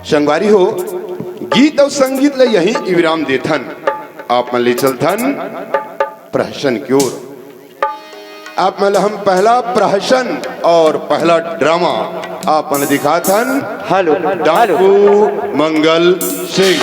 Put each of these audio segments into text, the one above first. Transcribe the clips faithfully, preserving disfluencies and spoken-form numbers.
संगवारी हो, गीत अउ संगीत ल यहीं विराम देथन। आप मन ले चलथन प्रहसन की ओर। आप मन ल हम पहला प्रहसन अउ पहला ड्रामा आप मन ल दिखाथन। Hello, hello. डाकू मंगल सिंह।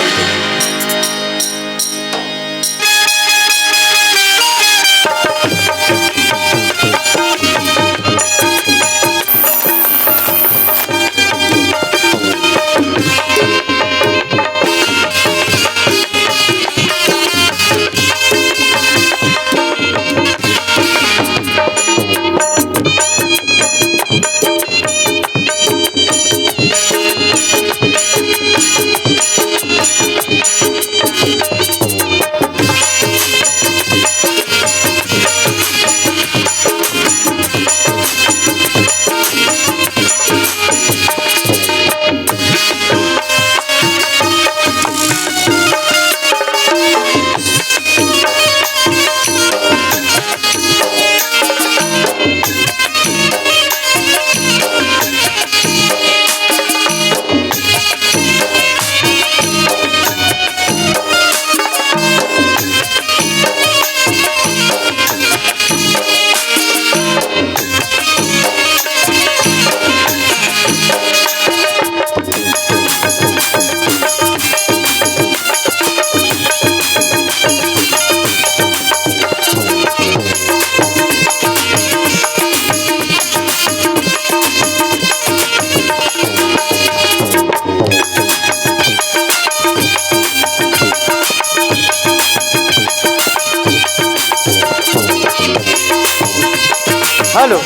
हेलो।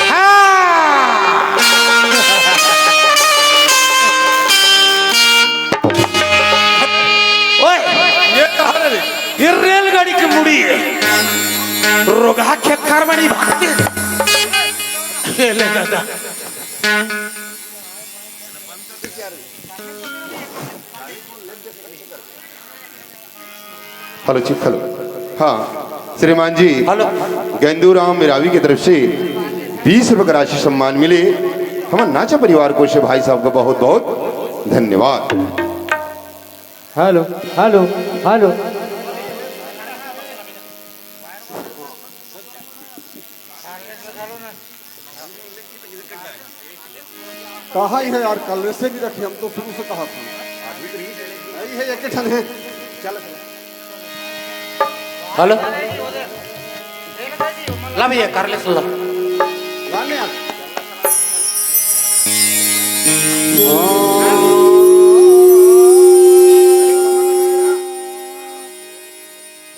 हाँ। ओए, ये कहाँ रे? ये रेलगाड़ी की मुड़ी है। रोगहा खेत खार में नहीं भागती। ये ले दादा। हेलो जी, हेलो। हाँ, श्रीमान जी, हेलो। गेंदूराम मेरावी की तरफ से बीस रुपए का राशि सम्मान मिले। हमर नाचा परिवार को से भाई साहब का बहुत बहुत धन्यवाद। Hello, hello, hello. कहाँ ही है यार, कल से भी रखे, हम तो शुरू से कहा था। नहीं है, एक ही ठन है। चल। हेलो, ला भैया, कर ले सुन ला। लाने आ।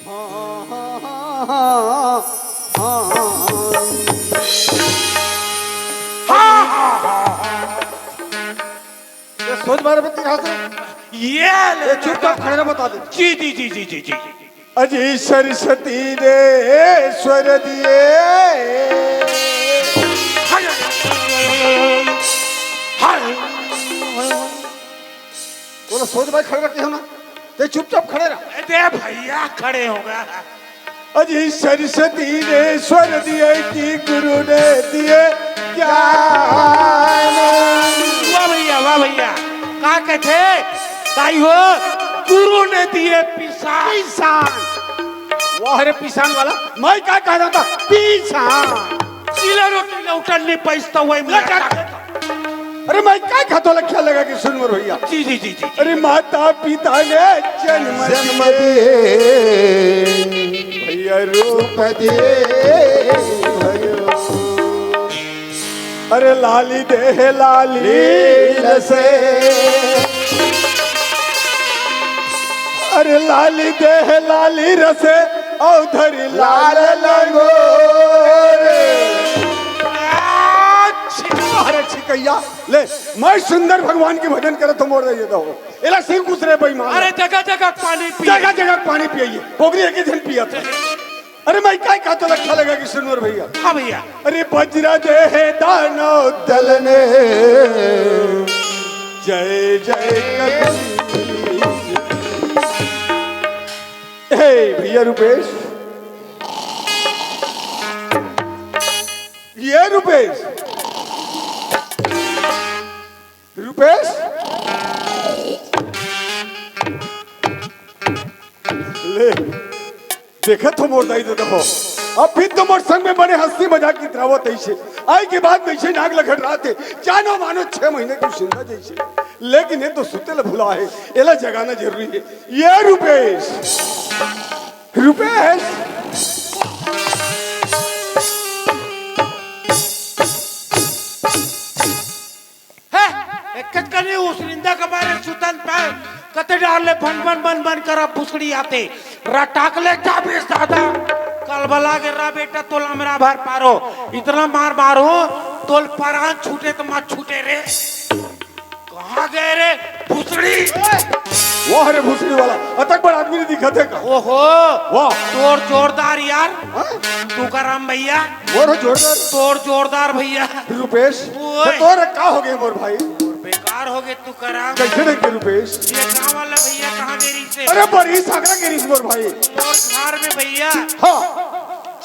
हाँ, हाँ, हाँ, हाँ, हाँ। ये सोच बार बत्ती कहाँ से? ये ले ये चुपचाप खड़े रहो, बता दे। जी, जी, जी, जी, जी, जी। अजी सरस्वती रे स्वर दिए। हाय। बोलो, सोच भाई खड़े रखे हो ना, ते चुपचाप खड़े रह। अरे भैया, खड़े होगा। अजी सरस्वती ने स्वर दिए कि गुरु ने दिए ज्ञान। वाह भैया, वाह भैया, का कहते ताई हो, गुरु ने दिए पिसान। पिसान। वाह रे पिसान वाला, मैं का कह रहा था? पिसान। चीला रोटी लौटन नहीं पैसता हुआ है, ले मुझे कर। अरे मैं का खातो लख्या लगा के सुन मोर भैया। जी, जी, जी, जी। अरे माता पिता ने जन्म जन्म दिए। दिए। भैया रूप दिए। भैया। अरे लाली देह लाली लील से। अरे लाली देह लाली रसे औधरी लाल लंगोर। अरे छिकैया, ले, मैं सुंदर भगवान के भजन करत हो, मोर दे दो। एला सिंह कुछ रे बेईमान। अरे जगह जगह पानी पी। जगह जगह पानी पिए। पोगरी एक ही दिन पिया था। अरे मैं काय का तो अच्छा लगा कि सुन मोर भैया। हाँ भैया। अरे बजरा दे है दानव दल ने। जय जय कबीर। हे भैया रूपेश, ये रुपेश, रुपेश, ले, देखत हो मोर दाई ददा हो, अब फिर तो मोर संग में बने हंसी मजाक इतरावत ऐसे। आए के बाद में ऐसे नाक लखट रहा थे, जानो मानो छह महीने की जिंदा जैसे। लेकिन ये तो सुते ला भुला है, एला जगाना जरूरी है। ये रुपेश, रुपेश। हे, एक कनी उसरिंदा के मारे सुतन पाए, कते डार ले भन भन भन भन करा भुसड़ी आते। रटाक ले जाबे दादा। कलबला गे रा बेटा तोल अमरा भर पारो। इतना मार मारो, तोल परान छूटे तो मत छूटे रे। कहाँ गए रे भुसड़ी? वाह रे भुसड़ी वाला, अतक बड़ आदमी नहीं दिखत है का? ओहो, वाह। तोर जोरदार यार। हाँ? तुकाराम भैया। मोर जोरदार। तोर जोरदार भैया। रुपेश, ओए। तो तोर का हो गए मोर भाई? बेकार हो गए तुकाराम। कैसे नहीं के रुपेश? ये गाँव वाला भैया कहाँ गे रहिसे? अरे बड़ी सागरा गे रहिस मोर भाई। मोर घर में भैया। हाँ।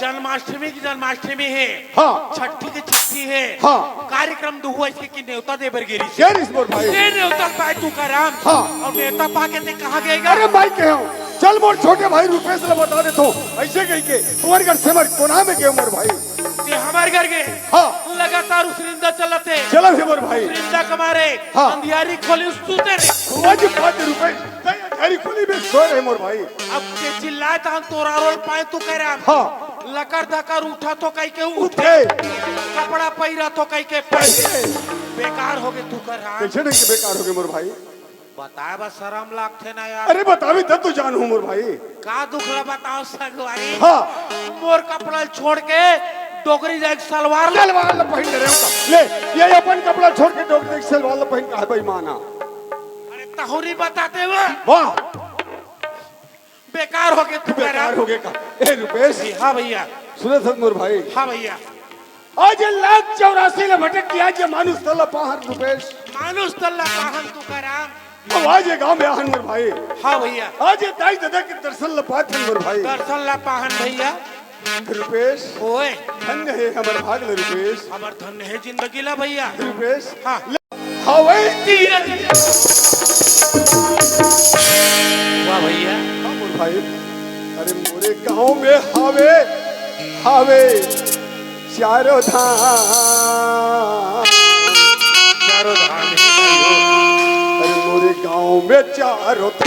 जन्माष्टमी की जन्माष्टमी है। हाँ। छठी की छठी है। हाँ। कार्यक्रम दुहू ऐसे कि नेवता दे बर गे रहिसे। गे रहिस मोर भाई। ये नेवता पाए तुकाराम। हाँ। और नेवता पाके ते कहाँ गएगा? अरे भाई कहे हो, चल मोर छोटे भाई रुपेश ला बता देथो। ऐसे कह के तुम्हारे घर से मर कोना में गए मोर भाई। ते हमारे घर के हाँ। लगातार उसरिंदा चलत हे। चलत हे मोर भाई। उसरिंदा कमारे हाँ। अंधियारी खोली सुते रे। आज पाँच रुपए, अंधियारी खोली में सोए रहे मोर भाई। अब ते चिल्लाए त हम तोरा रोल पाए तुकाराम। हाँ। लकर धकर उठा तो कह के उठे। उठे। कपड़ा पहिरा तो कह के पहिरे। पहिरे। बेकार हो गए तुकाराम। कैसे नहीं कि बेकार हो गए मोर भाई? बताए बा शरम लागथे ना यार। अरे बतावे तब तो जानहूं मोर भाई। का दुख ला बताओ संगवारी? हाँ। मोर कपड़ा छोड़ के डोकरी जाए सलवार ला। सलवार ला पहिन रहे हो का? ले, ये अपन कपड़ा छोड़ के डोकरी जाए सलवार ला पहिन का है बेईमान हा? अरे तहुरी बताते वो। वाह। बेकार हो गए तू बेकार बेकार। हो गए का? ए रुपेश। हाँ भैया। सुने सत मोर भाई। हाँ भैया। आज ये लाख चौरासी ले भटक के आज ये मानुष तन ला पाहन रुपेश। मानुष तन ला पाहन तुकाराम। अब आज ये गांव में आहन मोर भाई। हाँ भैया। आज ये दाई ददा के दर्शन ला पाथन मोर भाई। दर्शन ला पाहन भैया। रुपेश। ओए। धन्य हे हमर भाग ले रुपेश। हमर धन्य हे जिंदगी ला भैया। रुपेश। हाँ। ले। हवे तीरथ। वाह भैया। हाँ मोर भाई। अरे मोरे गांव में हवे, हवे चारों धाम। चारों धाम हे भाई हो। अरे मोरे गांव में चारों धाम।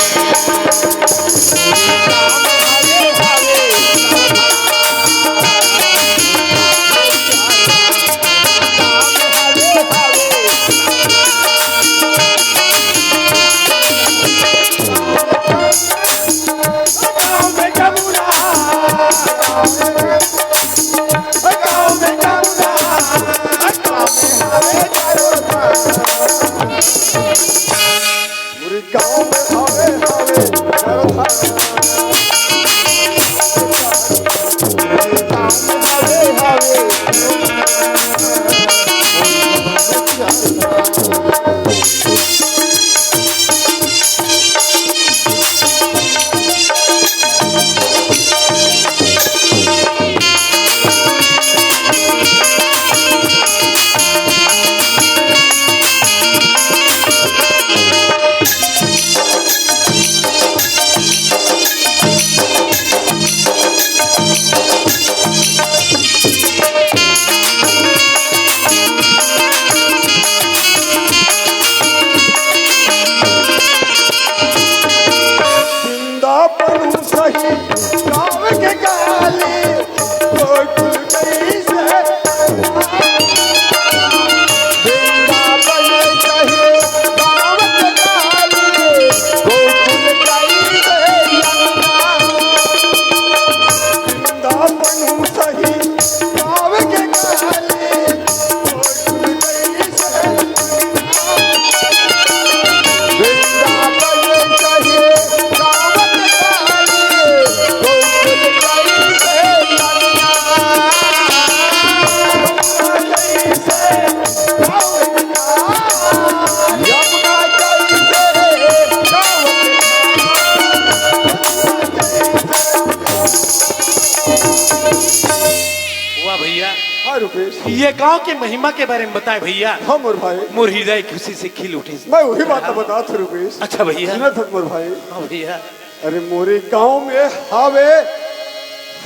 हाँ रुपेश। ये गांव के महिमा के बारे में बताए भैया। हाँ मोर भाई। मोर हृदय खुशी से खिल उठे। मैं वही बात बतात हँव रुपेश। अच्छा भैया। सुनत हस मोर भाई। हाँ भैया। अरे मोरे गांव में हावे,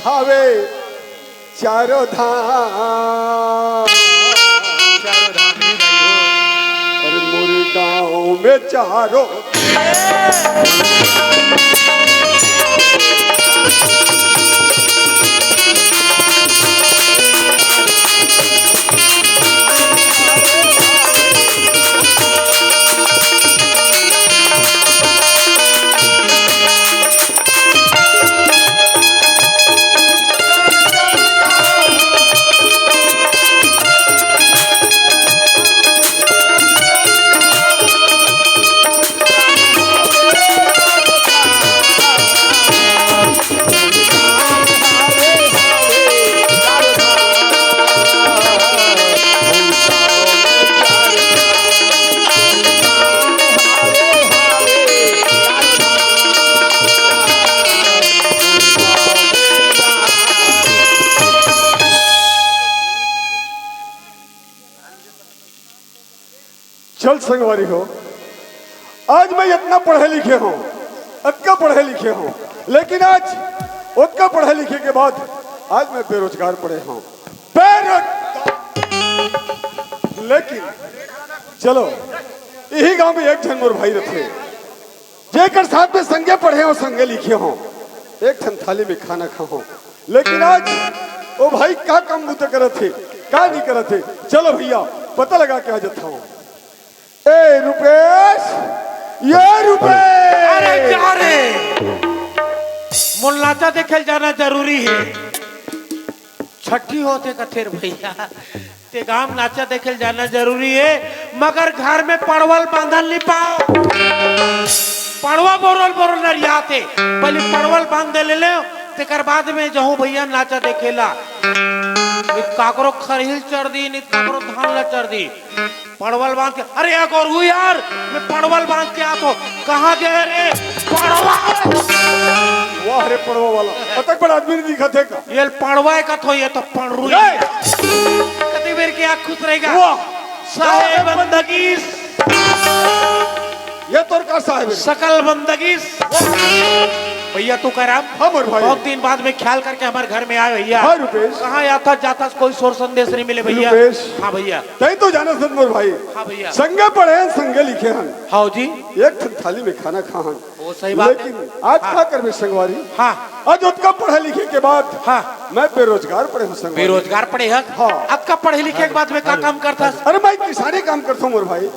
हावे चारों धाम। चारों धाम ही नहीं हो। अरे मोरे गांव में चारों चल संगवारी हो, आज मैं इतना पढ़े लिखे हँव, अतका पढ़े लिखे हँव, लेकिन आज ओतका पढ़े लिखे के बाद आज मैं बेरोजगार पड़े हँव। बेरोजगार। लेकिन चलो, इही गांव में एक झन मोर भाई रथे, जेकर साथ में संगे पढ़े हँव, संगे लिखे हँव, एक ठन थाली में खाना खाए हँव, लेकिन आज ओ भाई का काम बूता करत हे, का नहीं करत हे। चलो भैया, पता लगा के आ जात हँव। ए रुपेश, ये रुपेश। अरे जा रे, मोला नाचा देखे ल जाना जरूरी हे। छट्ठी होथे कथे रे भैया, ते गांव नाचा देखे ल जाना जरूरी हे, मगर घर में परवल बांधल नहीं पाव। परवा बोरल बोरल नरियाथे, पहले परवल बांध दे ले ले, तेकर बाद में जाहूं भैया नाचा देखे ला। नित काकरो खरही ल चर दी, नित काकरो धान ला चर दी। परवल बांध के, अरे एक और हुई यार, मैं परवल बांध के आत हँव। कहाँ गए रे परवल? वाह रे परवा वाला, अतक बड़ा आदमी नहीं दिखत हे का? ये परवा का थो, ये तो पड़रू ए! कति बेर के आँख खुश रहेगा। वाह! साहेब बंदगी। ये तोर का साहेब हे? सकल बंदगी। भैया तू करा। हाँ मोर भाई। बहुत दिन बाद में ख्याल करके हमारे घर में आए भैया। हाँ रुपेश। कहाँ आता जाता कोई शोर संदेश नहीं मिले भैया। रुपेश। हाँ भैया। तैं तो जानत हस मोर भाई। हाँ भैया। संगे पढ़े हन, संगे लिखे हन। हाँ जी। एक ठन थाली में खाना खाए हन। वो सही बात हे। लेकिन आज हाँ। का करबे संगवारी? हाँ। आज ओतका पढ़े लिखे के बाद हाँ। मैं बेरोजगार पड़े हँव संगवारी। बेरोजगार पड़े हस? हाँ। अतका पढ़े लिखे के बाद में का काम करथस? अरे मैं किसानी काम करथँव मोर भाई।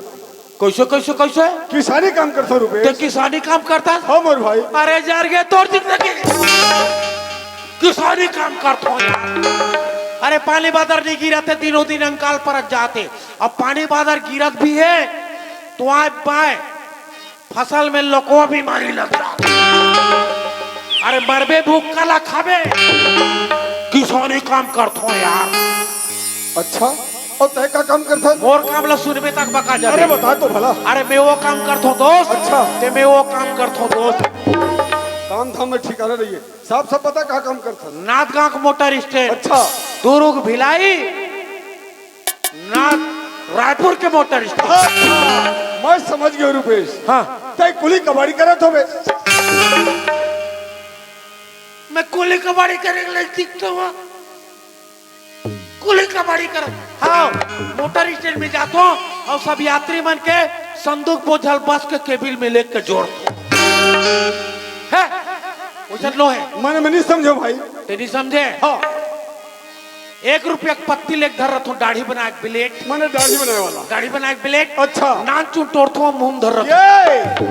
कैसे, कैसे, कैसे? किसानी काम करथँव रुपेश। ते किसानी काम करथस? हाँ मोर भाई। अरे जर गे तोर जिंदगी। किसानी काम करथँव यार। अरे पानी बादर नहीं गिरत हे, दिनों दिन अंकाल परत जात हे। अब पानी बादर गिरत भी हे तो आए बाय फसल में लकवा बीमारी लग जात हे। अरे मरबे भूख काला खाबे। किसानी काम करथँव यार। अच्छा, अउ तैं का काम करथस? मोर काम ला सुनबे तक बका जाबे। अरे बता तो भला। अरे मैं वो काम करथँव दोस्त। अच्छा। ते मैं वो काम करथँव दोस्त। काम धाम में ठिकाना नहीं हे। साफ साफ बता का काम करथस? नांदगांव के मोटर स्टैंड। अच्छा। दुर्ग भिलाई, नांद रायपुर के मोटर स्टैंड। हाँ, मैं समझ गेंव रुपेश। हाँ। तैं कुली कबाड़ी करत होबे। मैं कुली कबाड़ी करे के लायक दिखथँव? कुली कबाड़ी करत। हाँ, मोटर स्टैंड में जाथँव अउ सब यात्री मन के संदूक बोझल बस के केबिन में लेके जोड़थँव। हे, वइसन नोहे। मने मैं नहीं समझेंव भाई। ते नहीं समझे? हाँ। एक रुपया के पत्ती लेके धरे रहिथँव, दाढ़ी बनाए के ब्लेड। मने दाढ़ी बनाए वाला। दाढ़ी बनाए के ब्लेड। अच्छा। नान चुन टोरथँव, मुँह में धरे रहिथँव।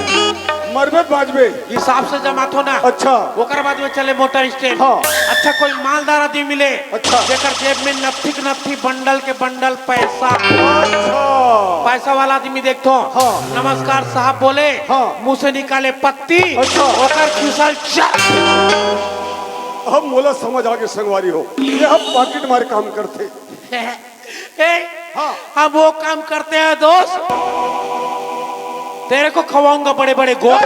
ये मरबे त बाँचबे। हिसाब से जमाथँव ना। अच्छा। ओकर बाद में चले मोटर स्टैंड। हाँ। अच्छा, कोई मालदार आदमी मिले। अच्छा। जेकर जेब में नत्थी के नत्थी, बंडल के बंडल पैसा। अच्छा। पैसा वाला आदमी देखथँव। हाँ। नमस्कार साहब बोले। हाँ। मुँह से निकाले पत्ती। अच्छा। ओकर खिसल चा- अब मोला समझ आगे संगवारी हो, ये ह पाकिट मार काम करथे। ए, हाँ। हम वो काम करते हैं दोस्त, तेरे को खवाऊंगा बड़े बड़े गोल।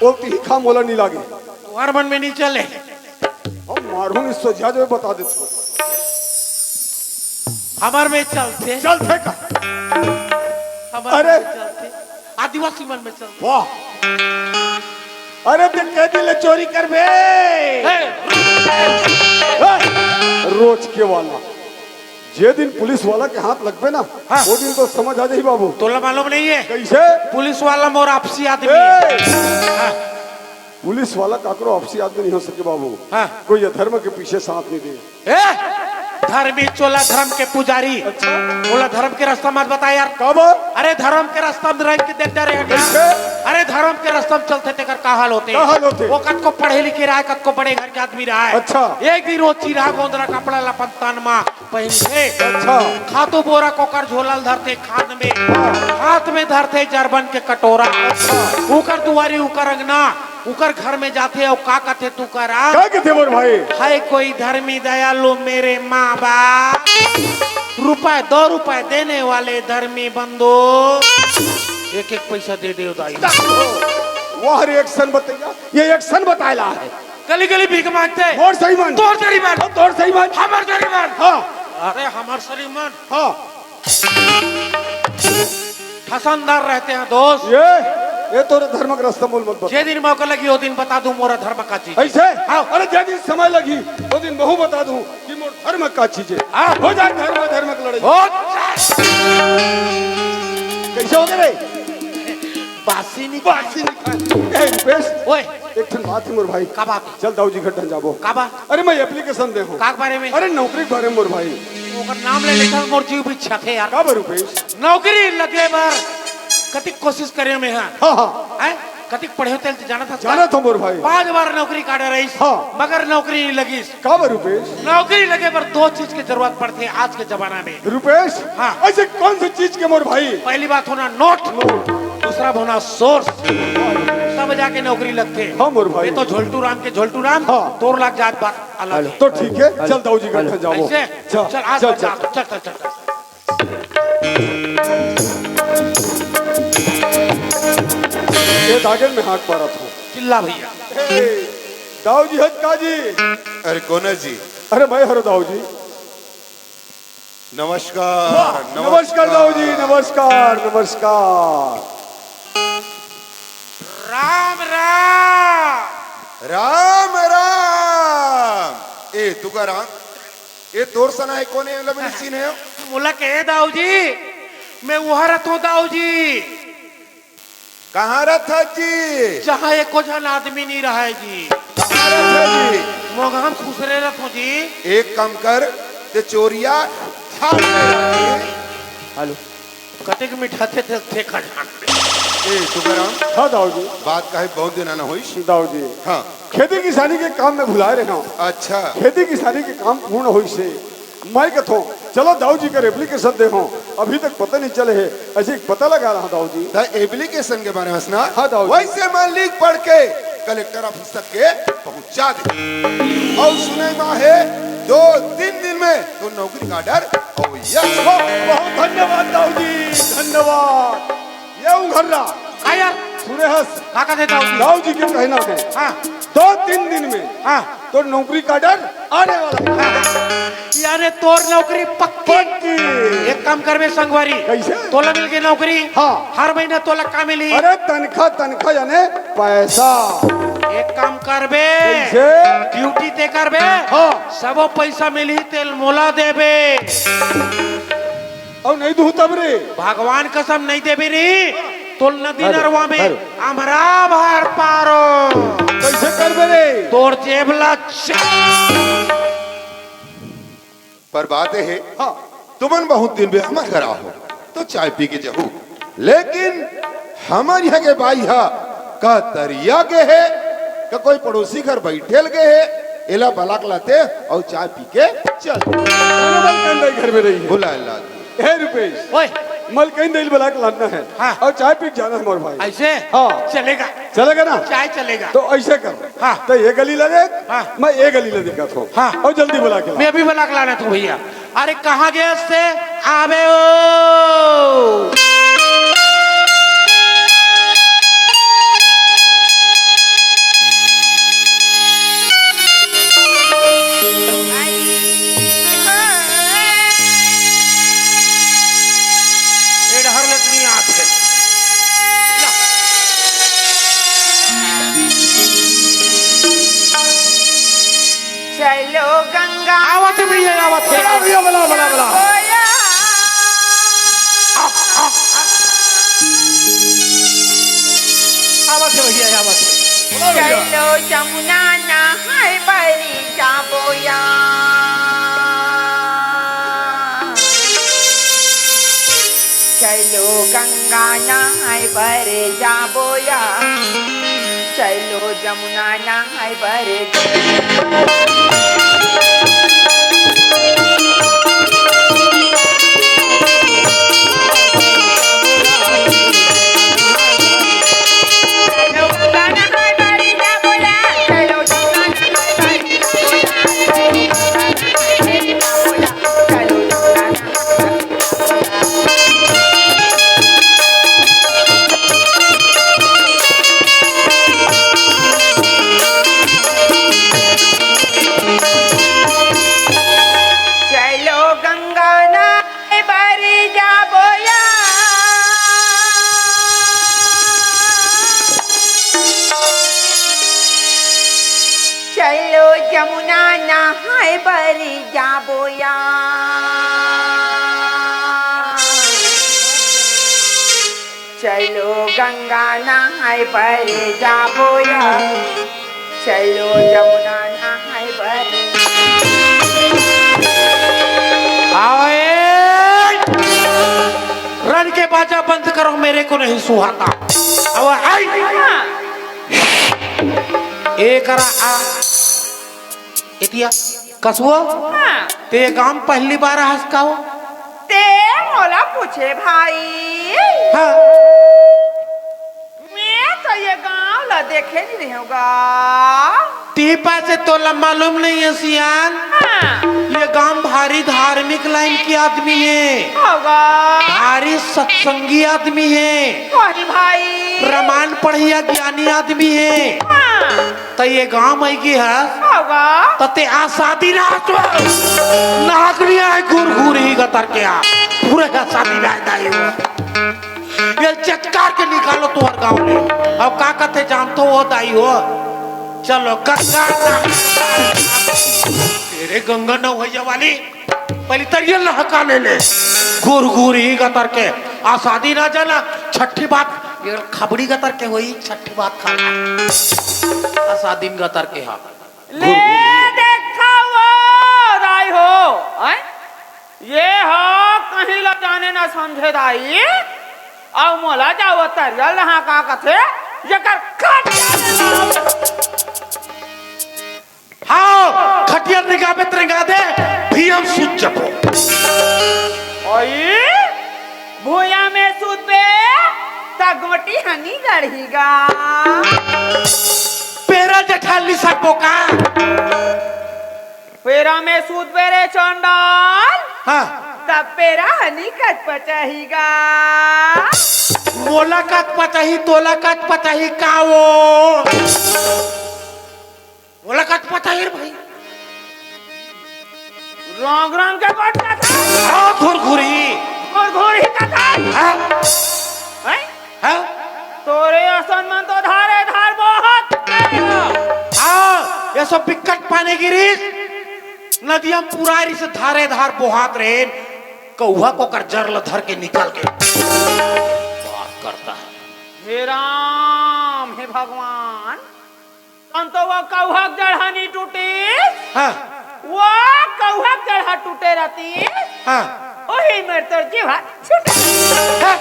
वो तिही खा, मोला नहीं लागे। तुम्हार मन में नहीं चले। हम मारूंगी सोझा जो बता देथँव। हमर में चलथे। चलथे का? हमर अरे। में चलथे। आदिवासी मन में चलथे। वाह। अरे, ते कैदी ले चोरी करबे? ए! ए, रोज के वाला। जे दिन पुलिस वाला के हाथ लगबे ना, हाँ। वो दिन तो समझ आ जाही बाबू। तोला मालूम नहीं है? कैसे? पुलिस वाला मोर आपसी आदमी ए! है। हाँ। पुलिस वाला काकरो आपसी आदमी नहीं हो सके बाबू। हाँ। कोई अधर्म के पीछे साथ नहीं दे। ए! धर्मी चोला धर्म के पुजारी। अच्छा। ओला धर्म के रास्ता मत बता यार। काबर? अरे धर्म के रास्ता में रंग के देख डरे हन यार। कैसे? अरे धर्म के रास्ता में चलथे तेकर का हाल होथे? का हाल होथे? वो कतको पढ़े लिखे रहे, कतको बड़े घर के आदमी रहे। अच्छा। एक दिन वो चिरहा गोंदरा कपड़ा ला अपन तन मा पहिनथे। अच्छा। खातू बोरा कोकर झोला ल धरथे खांद में। हाँ। हाथ में धरथे जरबन के कटोरा। अच्छा। उकर दुआरी, उकर अंगना, उकर घर में जाथे अउ का कथे तुकाराम? का कथे मोर भाई? है कोई धर्मी दयालु मेरे माँ बाप, रुपए दो रुपए देने वाले धर्मी बंधु, एक एक पैसा दे दे दाई। वाह रे, action बतैया, ये action बतायला है। गली गली भीख मांगथे। मोर श्रीमान। तोर श्रीमान। ओ, तोर श्रीमान। हमर श्रीमान। हाँ। अरे हमर श्रीमान। हाँ। फसंदार रहते हैं दोस्त। ये, ये तोर धर्म के रास्ता मोल मत बता। जे दिन मौका लगी, वो दिन बता दूं मोर धर्म का चीज। ऐसे? हाँ। अरे जे दिन समय लगी, वो दिन महूं बता दूं कि मोर धर्म का चीज है। हाँ। हो जाए धर्म धर्म की लड़ाई। हो जाए। कैसे हो गए रे? बासी निकाल। बासी निकाल। ए, रुपेश। ओए। एक ठन बात है मोर भाई। का बात है? चल दाऊ जी घर डहन जाबो। का बात? अरे मैं application दे हूँ। का बारे में? अरे नौकरी के बारे में मोर भाई। ओकर नाम ले लेथन मोर जीव भी छथे यार। का बात रुपेश? नौकरी लगे बर कतिक कोशिश करे में, हाँ। हाँ, हाँ। हैं? कतिक पढ़े होते तो जाना था। जाना था मोर भाई। पांच बार नौकरी काटे रहीस, हाँ। मगर नौकरी नहीं लगी। का बात रुपेश? नौकरी लगे बर दो चीज के जरूरत पड़थे आज के जमाना में। रुपेश, हाँ। ऐसे कौन सी चीज के मोर भाई? पहली बात होना नोट, नोट। दूसरा होना सोर्स, तब जाके नौकरी लगथे। हाँ मोर भाई। ये तो झोलटू राम के झोलटू राम, हाँ। तोर लाग जात बात अलग है। तो ठीक है, चल दाऊ जी घर जाओ। ऐसे? चल, चल, आज चल, चल, चल। चल, चल, चल, चल। ये धागे में हाथ मारा था। चिल्ला भैया। ए, दाऊ जी हत का जी? अरे कौन है जी? अरे मैं हरो दाऊ जी। नमस्कार, वाह, नमस्कार दाऊ जी, नमस्कार, नमस्कार। राम राम। राम राम। ए तुकाराम, ए तोर सना है कौन है? मतलब नहीं चिन्हे हो? मोला के दाऊ जी, मैं वहां रहता हूँ दाऊ जी। कहाँ रथस जी? जहाँ एको झन आदमी नहीं रहे जी। कहाँ रथस जी? मोगाम खुसरे रथो जी। एक काम कर, ते चोरिया झाड़ में रख। हेलो। कतेक मिठाथे थे, थे खजान में। ए, तुकाराम। हाँ, दाऊ जी। बात काहे बहुत दिन आना होइस? दाऊ जी। हाँ। खेती किसानी के काम में भुलाए रहे हूँ। अच्छा। खेती किसानी के काम पूर्ण होइस हे। मैं कथों, चलो दाऊ जी कर application दे हूँ, अभी तक पता नहीं चले हे, ऐसे एक पता लगा रहा दाऊ जी। त application के बारे में सुना? हाँ दाऊ जी। वैसे मैं लिख पढ़ के कलेक्टर ऑफिस तक के पहुँचा दे। अउ सुने मा हे, दो तीन दिन में तो नौकरी का order अउ यस। बहुत, बहुत धन्यवाद दाऊ जी, धन्यवाद। ये उघर्रा। का यार? सुने हस? का कहते दाऊ जी? दाऊ जी के कहना है। हाँ। दो तीन दिन में हाँ। तो नौकरी का order आने वाला है। यारे तोर नौकरी पक्की। पक्की। एक काम करबे संगवारी। कैसे? तोला मिल गई नौकरी। हाँ। हर महीना तोला का मिली? अरे तनखा, तनखा यानी पैसा। एक काम करबे। कैसे? ड्यूटी ते करबे। हाँ। सबो पैसा मिली तेल मोला देबे। अउ नहीं दूँ तब रे। भगवान कसम नहीं देबे रे। तोल नदी अरे, नरवा में अरे। अमरा भर पारो। कैसे करबे रे? तोर जेब ला च- पर बात हे, हाँ। तुमन बहुत दिन में हमर घर आहो, तो चाय पी के जाहू। लेकिन हमर यहाँ के बाई हा का तरिया गे हे, का कोई पड़ोसी घर बैठे ल गे हे, एला बलाक लाते अउ चाय पी के चल। अरे, मलकंदई घर में रही है। बुला ला। हे रुपेश, ओए। मलकंदई ल बलाक लाना है। हाँ। अउ चाय पी के जाना है मोर भाई। ऐसे? हाँ। चलेगा। चलेगा ना? चाय चलेगा। तो ऐसे कर। हाँ। तो ये गली ला देख, हाँ। मैं ये गली ला दिखाता हूँ। हाँ। अउ जल्दी बलाक ला। मैं अभी बलाक लाना तू भैया। अरे कहाँ गए से आवे ओ? चलो जमुना नहाय बर जाबो या। चलो गंगा नहाय बर जाबो या। चलो जमुना नहाय बर। चलो गंगा नहाय बर जाबो या। चलो जमुना नहाय बर जाबो या। चलो गंगा नहाय बर जाबो या। चलो जमुना नहाय बर। आओ ए! रन के बाजा बंद करो, मेरे को नहीं सुहाता। अब आई। ए करा आ। एतिया, कसुआ? हाँ। ते गांव पहली बार आहस का हो? ते मोला पूछे भाई। हाँ। मैं तो ये गांव ला देखे नहीं रहूंगा। ती पासे तोला मालूम नहीं है सियान? हाँ। ये गांव भारी धार्मिक लाइन के आदमी है। होगा। भारी सत्संगी आदमी है। कोई भाई। रामायण पढ़िया ज्ञानी आदमी है। हाँ। त ये गांव में की है? होगा। त ते आसादी ना हटवा। नाक नहीं आए घुर घुर ही गतर के आ। पूरे आसादी ना दाई हो। ये चटकार के निकालो तुहर गांव ले। अब का कथे जानतो हो दाई हो? चलो गंगा ना। तेरे गंगा ना भैया वाली। पहली तरियल नहका ले ले। घुर घुर ही गतर के। आसादी ना जाना। छठी बात। ये खबड़ी गतर के होई छठी बात खा। आसादीन गतर के हा। ले देखा वो दाई हो। हैं? ये हा कहीं ला जाने ना समझे दाई। अउ मोला जाओ तरियल नहा का कथे। ये कर खट जाने ना। हाँ, खटिया रिंगाबे त रिंगा दे, भुइयां में सूत जबो। ओई, भुइयां में सूतबे, त गोटी हनी गड़ही गा। पेरा जेठाल निसरबो का? पेरा में सूतबे रे चंडाल। हाँ। त पेरा हनी कचपचाही गा। मोला कचपचाही, तोला कचपचाही का वो? मोला कचपचाही रे भाई। रंग रंग के बट जाता। हाँ, घुरघुरी। घुरघुरी जाता। हाँ। हैं? हाँ? तोरे असन मन तो धारे धार बहुत गए हो। हाँ, ये सब बिकट पानी गिरिस। नदिया म पुरारी से धारे धार बोहात रहे। कौहा कोकर जर ल धर के निकल गे। बात करता है। हे राम, हे भगवान। तन तो वो कौहक जड़हा नी टूटिस। हाँ। वो कौहक जड़हा टूटे रहतिस। हाँ। ओही मेर तोर जीवा छूटे। हाँ।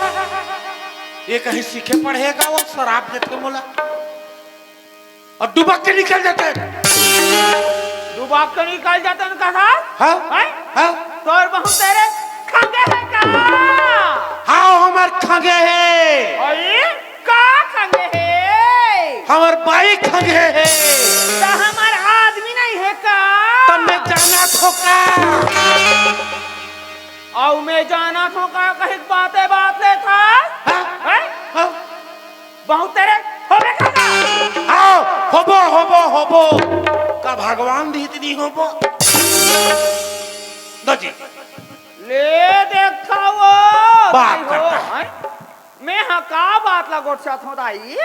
ये कहीं सीखे पढ़े का वो शराब देथे मोला। अउ डुबक के निकल जाते। डुबक के निकल जाते न कहा? हाँ? हैं? हाँ? तोर बहू तेरे खंगे हे का? हाँ, हमर खंगे हे। अरे, का खंगे हे? हमर बाई खंगे हे। त हमर आदमी नहीं हे का? त मैं जानत हों का? अउ मैं जानत हों का कहिक बाते बात लेथस? हाँ? हैं? हाँ? बहुत तेरे होबे का? हाँ, होबो, होबो, होबो। का भगवान दी इतनी होबो? दो जी। ले देखा वो। बात भाई हो, करता है। हैं? मैं हा का बात ला गोठियाथों दाई?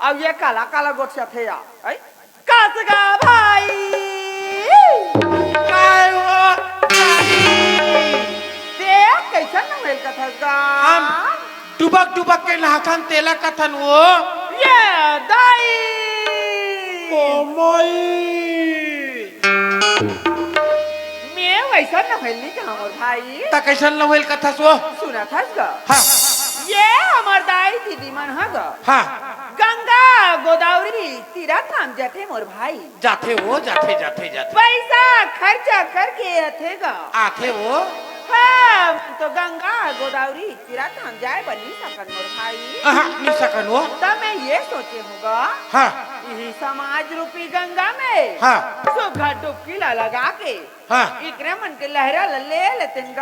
अब ये काला काला गोठियाथे या, हैं? कसगा भाई। काय हो? देख, कैसन नवेल कथस गा? हम डुबक डुबक के नहाथन तेला कथन वो। ये दाई। ओ माई। मैं वैसन नोहेल नहीं कहा मोर भाई। त कैसन नोहेल कथस वो? सुनत हस ग? हाँ। ये हमर दाई दीदी मन ह ग। हाँ। गंगा गोदावरी तीरथ धाम जाथे मोर भाई। जाथे वो, जाथे, जाथे, जाथे। पैसा खर्चा करके आथे ग। आथे वो। हाँ, तो गंगा गोदावरी तीरथ धाम जाए बर नी सकन मोर भाई। अहा, नी सकन वो। त मैं ये सोचे हूँ ग, हाँ। इही समाज रूपी गंगा में हाँ। सुघर डुबकी ला लगा के हाँ। इकरे मन के लहरा ला ले लेतेन ग।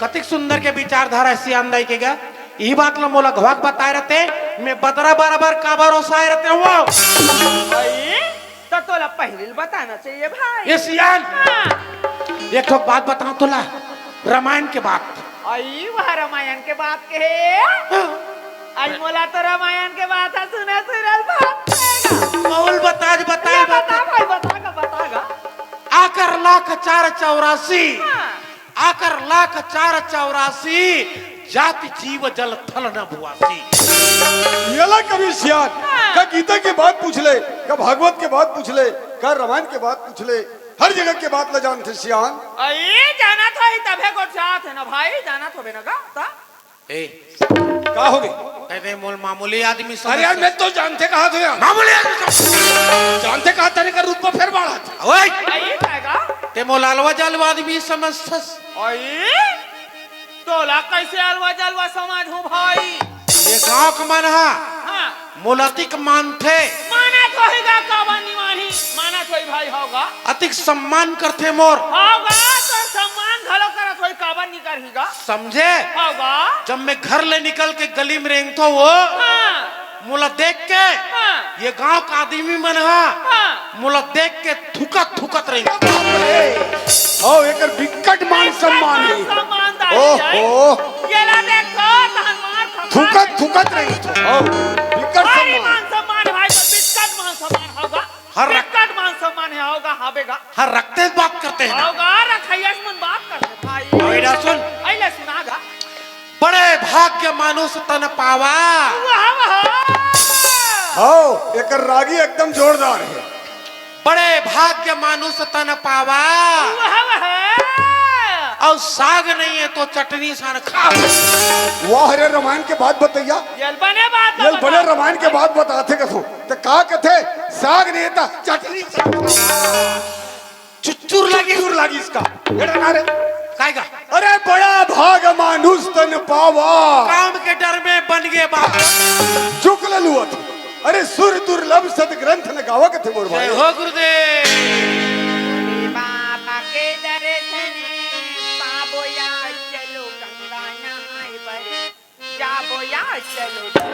कतिक सुंदर के विचारधारा सियान दाई के ग। इही बात ला मोला घवाक बताए रहते, मैं बदरा बराबर काबर ओसाए रहते हूँ। भाई, त तोला पहले बताना चाहिए भाई। ये सियान, हाँ। एक ठोक बात बताऊं तोला, रामायण के बात। आई वह रामायण के बात कहे। आई मोला तो रामायण के बात ह सुना सुरल बात कहेगा। कौल बताज बताए ले बता बता। भाई, बता गा, बता गा। आकर लाख चार चौरासी। हाँ। आकर लाख चार चौरासी, जाति जीव जल थल न भुआसी। येला कभी सियान, हाँ। का गीता के बात पूछ ले, का भागवत के बात पूछ ले, का रामायण के बात पूछ ले, हर जगह के बात ला जानथे सियान। अरे, जानत होही तभे गोठियात हे ना भाई, जानत होबे ना गा, ता? ए। का होगे? अरे, मोला मामूली आदमी समझ अरे यार, मैं तो जानथे कहा थे यार। मामूली आदमी समझ जानथे कहा तेरे का रुतबा फेर बाढ़त। ओए! आई काय गा? ते मोला अलवा जलवा आदमी समझथस। आई? तोला कैसे अलवा जलवा समझ हूँ भाई? ये गांव के मन हा हाँ। मोला अतिक मानथे। मानत होही गा, काबर नी मानही? मानत होही भाई, हव गा। अतिक सम्मान करथे मोर। हव गा, तोर सम्मान घलो करत होही, काबर नी करही गा? समझे? हव गा। जब मैं घर ले निकल के गली में रेंगथो वो, हाँ। मोला देख के हाँ। ये गांव का आदमी मन हा हाँ। मोला देख के थुकत थुकत रही। बाप रे। हव, एकर बिकट मान सम्मान हे। सम्मान दाई ओहो। जाए। येला देखो, तहन मार सम्मान थुकत हे। थुकत रही। हव, बिकट भारी सम्मान। मान सम्मान हे भाई, तो बिकट मान सम्मान हव गा। हर रक- बिकट मान सम्मान हे, हव गा, हाबे गा। हर रखते बात करते हैं ना। हव गा, रखइया मन बात करथे भाई। अरे सुन। अइले सुना गा। बड़े भाग्य मानुष तन पावा। वाह, वाह। हव, एकर रागी एकदम जोरदार हे। बड़े भाग्य मानुष तन पावा। वाह, वाह। अउ साग नहीं है तो चटनी सान खावा। वाह रे, रामायण के बात बतइया। ये बने बात ये बता। बने रामायण के बात बताथे कथो। त का कथे? साग नहीं है त चटनी सान खावा। चुच्चुर लागी। चुच्चुर लागी इसका। एड़ा ना रे। काय गा? अरे बड़ा भाग मानुष तन पावा। काम के डर में बन गए बाबा। चुक ललुअत। अरे सुर दुर्लभ सद ग्रंथ न गावा कथे मोर भाई। जय हो गुरुदेव। बाबा के दर्शन पाबो या चलो गंगा नहाए बर। जाबो या चलो।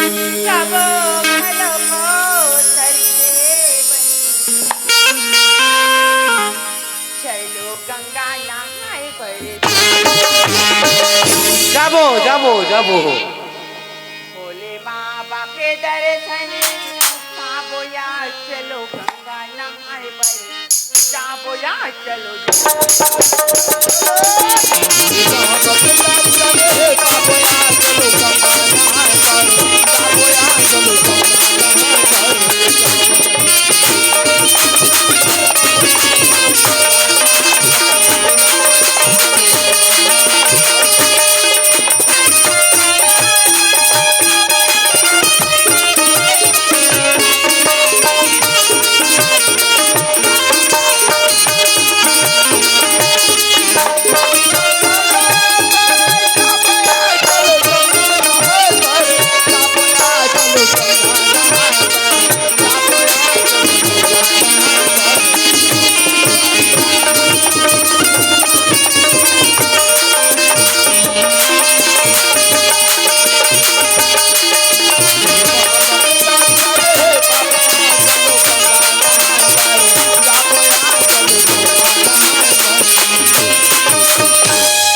जाबो घलो कोसर के बहिनी। चलो गंगा नहाए बर। जाबो, जाबो, जाबो। भोले बाबा के दर्शन पाबो या, चलो गंगा नहाए बर। जाबो या, चलो।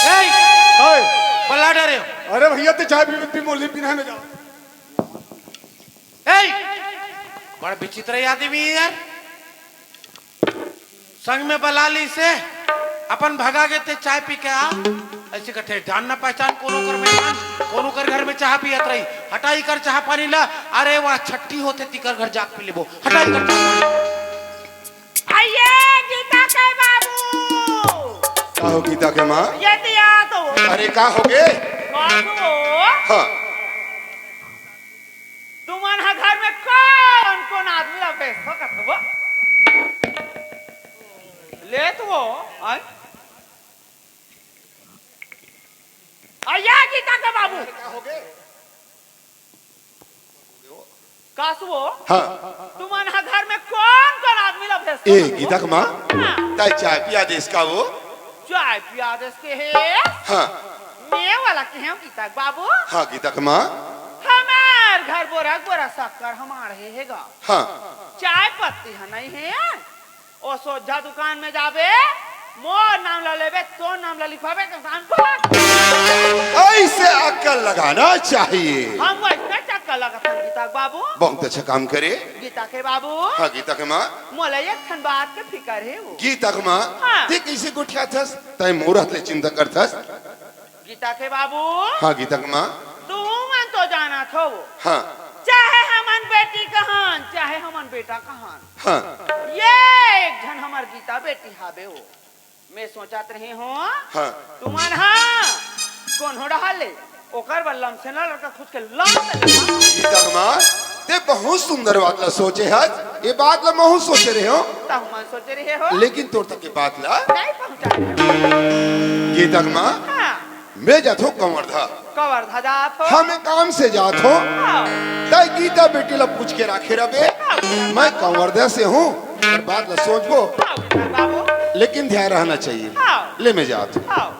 ए, ओए। बल्ला डरे हो। अरे भैया, ते चाय पी, पी मोली पीना है, मैं जा। ए, बड़ा विचित्र आदमी है यार। संग में बला लिसे, अपन भगा गे ते चाय पी के आ। अइसे कथे, जान ना पहचान, कोनो कर मेहमान, कोनो कर घर में चाह पियत रही। हटा इकर चाह पानी ला। अरे, वह छट्ठी होथे, तिकर घर जाके पी लेबो। हटा इकर चाह पानी। आइए, गीता के बाबू। का हो गीता के माँ? ये दिया तो। अरे, का हो गे? बाबू। हाँ। तुमन ह घर में कौन कौन आदमी ला भेज सकत हव? ले तो वो, आय। आया गीता के बाबू। का हो गे? कासुओ? हाँ। तुमन ह घर में कौन कौन आदमी ला भेज ए, सकत हव? गीता के माँ, हाँ। तैं चाय पिया देस का वो? चाय पिया देस के हे? हाँ। मैं वाला के हूँ गीता के बाबू। हाँ, गीता के माँ। हमार घर बोरा बोरा शक्कर हमार हे, हे गा। हाँ। चाय पत्ती ह नहीं हे। ओ सोझा दुकान में जाबे, मोर नाम ला लेबे, तोर नाम ला लिखवाबे, तो जान भाग। ऐसे अक्कल लगाना चाहिए। हम वैसने चक्कर लगाथन गीता के बाबू। बहुत अच्छा काम करे। गीता के बाबू। हाँ, गीता के माँ। मोला एक ठन बात के फिकर हे वो। गीता के माँ, हाँ। ते कैसे गोठियाथस? तैं मोर हाथ ले चिंता करथस? गीता के बाबू। हाँ, गीता के माँ। तुमन तो जानत हो। हाँ। चाहे हमन बेटी कहन, चाहे हमन बेटा कहन। हाँ। ये एक झन हमर गीता बेटी हाबे वो। मैं सोचत रहे हों, हाँ। तुमन हा कोनो डहर ले ओकर बर लमसेना लड़का खोज के लान दे। गीता के माँ, ते बहुत सुंदर बात ला सोचे हस। ये बात ला महूँ सोचे रहे हों। तहु मन सोचे रहे हो। लेकिन तोर तक के बात ला नहीं पहुँचा रहे हो। गीता के माँ, हाँ। मैं जाथों कवर्धा। कवर्धा जात हो? हाँ, मैं काम से जात हों। हाँ। तैं गीता बेटी ला पूछ के राखे रबे। हाँ। मैं कवर्धा से हूँ, पर बात ला सोचबो। हाँ, गीता बाबू। लेकिन ध्यान रहना चाहिए। हाँ। ले मैं जात हों। हाँ।